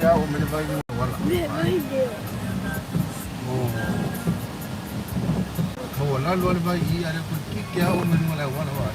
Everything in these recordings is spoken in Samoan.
ia o mele vai ni wala. Oh. Mo la lo le vai i ale ko ki ke o mele wala wala wa.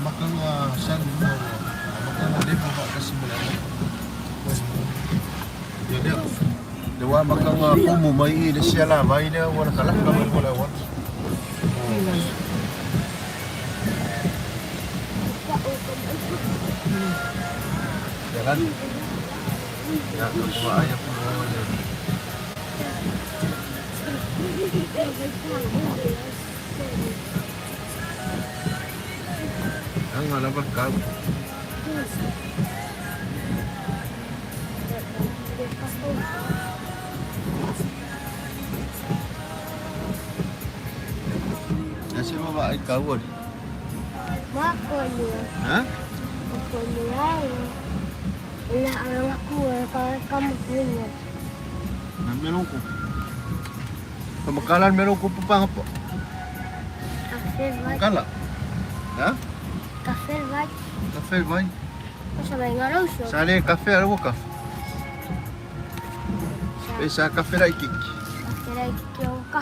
Makanga san mo makanga le ba kasi mele wala. Ia lea, le wa makanga kumu mai i le sia la vai lea ua lakalaka mai mo le auala. Ia lani. Ia, ka kua ai aku loa le. Anga lava kau. Ya se va ai kau ali. Ha? Na meron ko. Pamakalan meron ko pa pa. Kala. Ha? Café vai. Café vai. Sa Sale café algo café. Esa café la ikiki.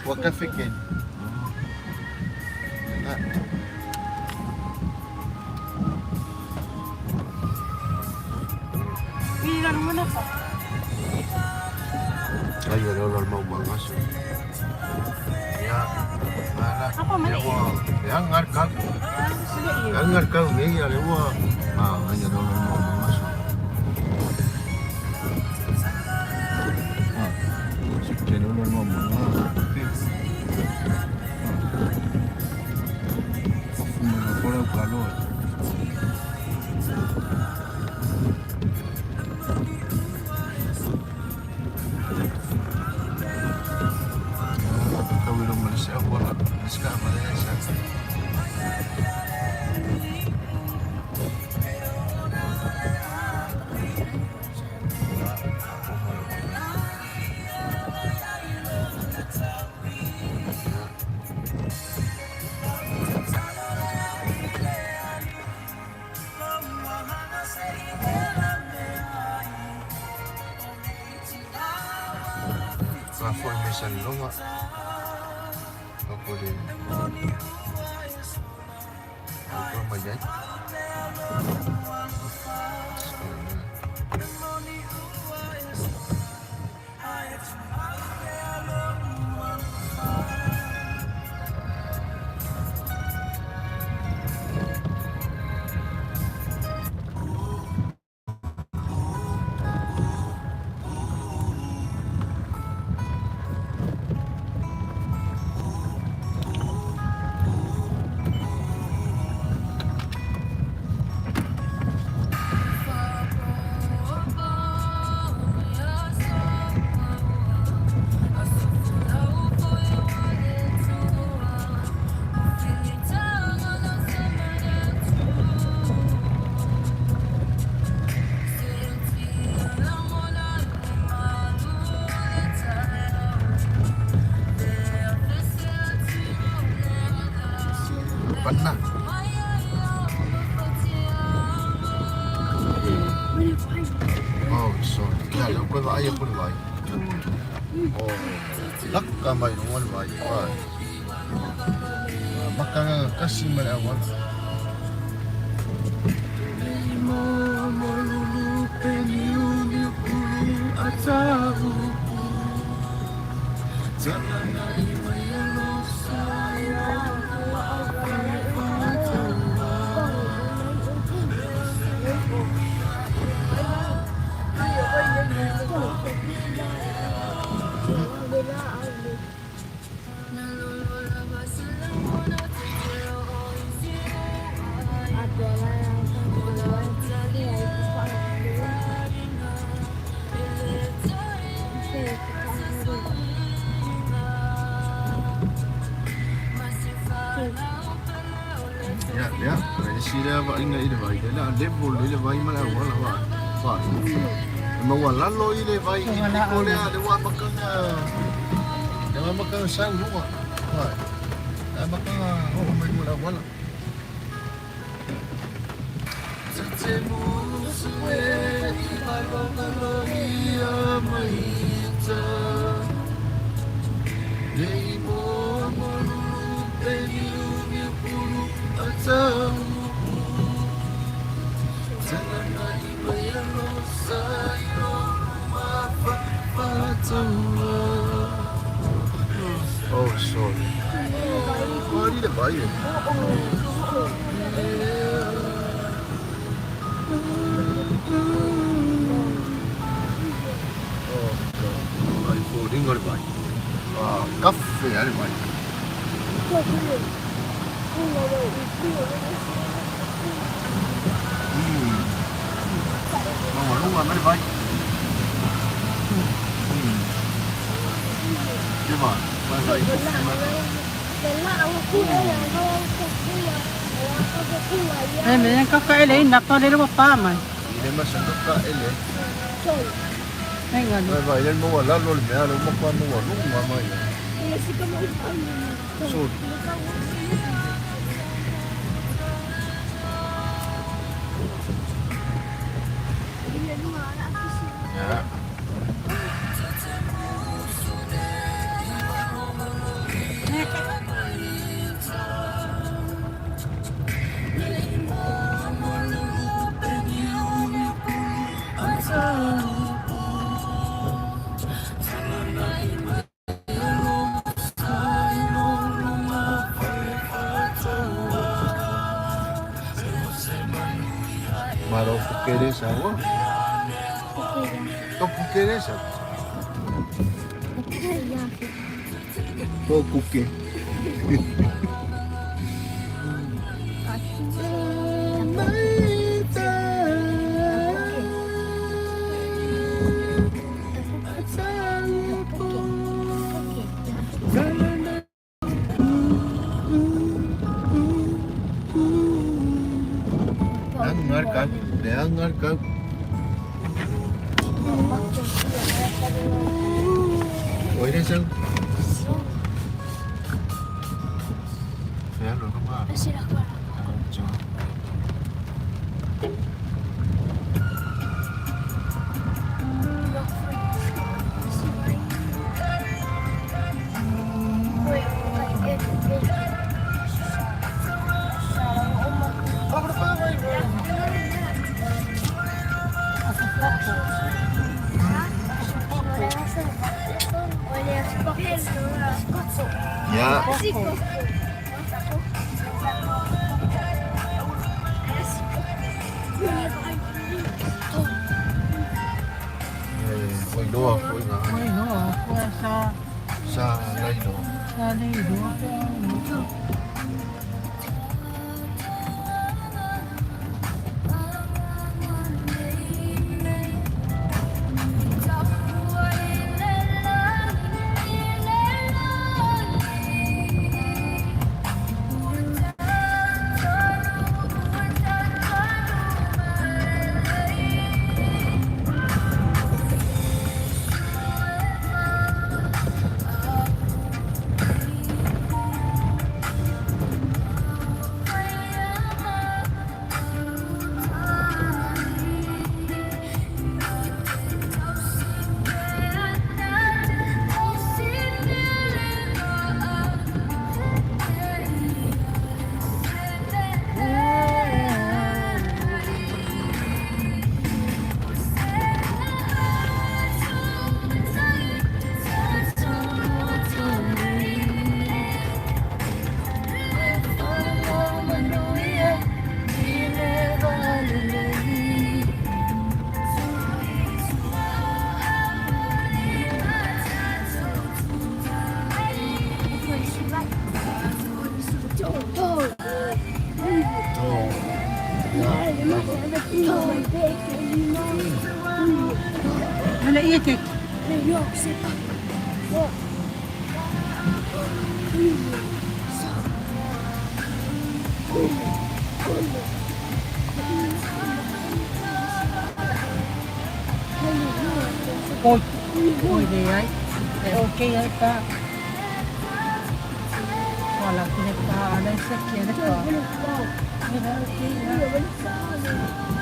Wa café ken. Ay, wala wala mau mangas. Ya. Ala. Ya wa. Ya ngar ka. Ya ngar ka me ya le wa. Ah, ay wala mau mangas. Ah. Si no mau mangas. Fuma fora o calor. Ka foi me salonga. Ka kore. Ka mai Panna. Oh, sorry. Kia leo koe vai e pure vai. Oh, laka mai no wale vai. Vai. Makanga kasi mai awal. Ya, ya. Sila va inga i le vai. Le level i le vai ma le wala wa. Wa. Ma wala lo i le vai i le ko le le wa makanga. Le wa makanga sang lunga. Wa. Le makanga o mai mo la wala. Tse mo sue i Oh, sorry. Wari le vai e. Oh, ai fo ringa le vai. Ah, kaffe ale vai. Mama lunga mai vai. Ke va, vai vai. Ai me ka ka ele na pa le ua pa mai. Ile masa ka ele. Ai ngā Vai vai, le mo la lo le mea le mo pa mo lunga mai. So. Ja. Maro kukeresa wa. To kukeresa. To kuke. Angar kak, de angar kak. Oi, sang. Ya lo no ma. Ya. Oi loa foi ngā Oi no, ko sa sa lai loa. sa le ro. To. Ele ia te Oi, oi le ai. E okay ai pa. Wala kine pa ala se kine pa. Ni okay ya.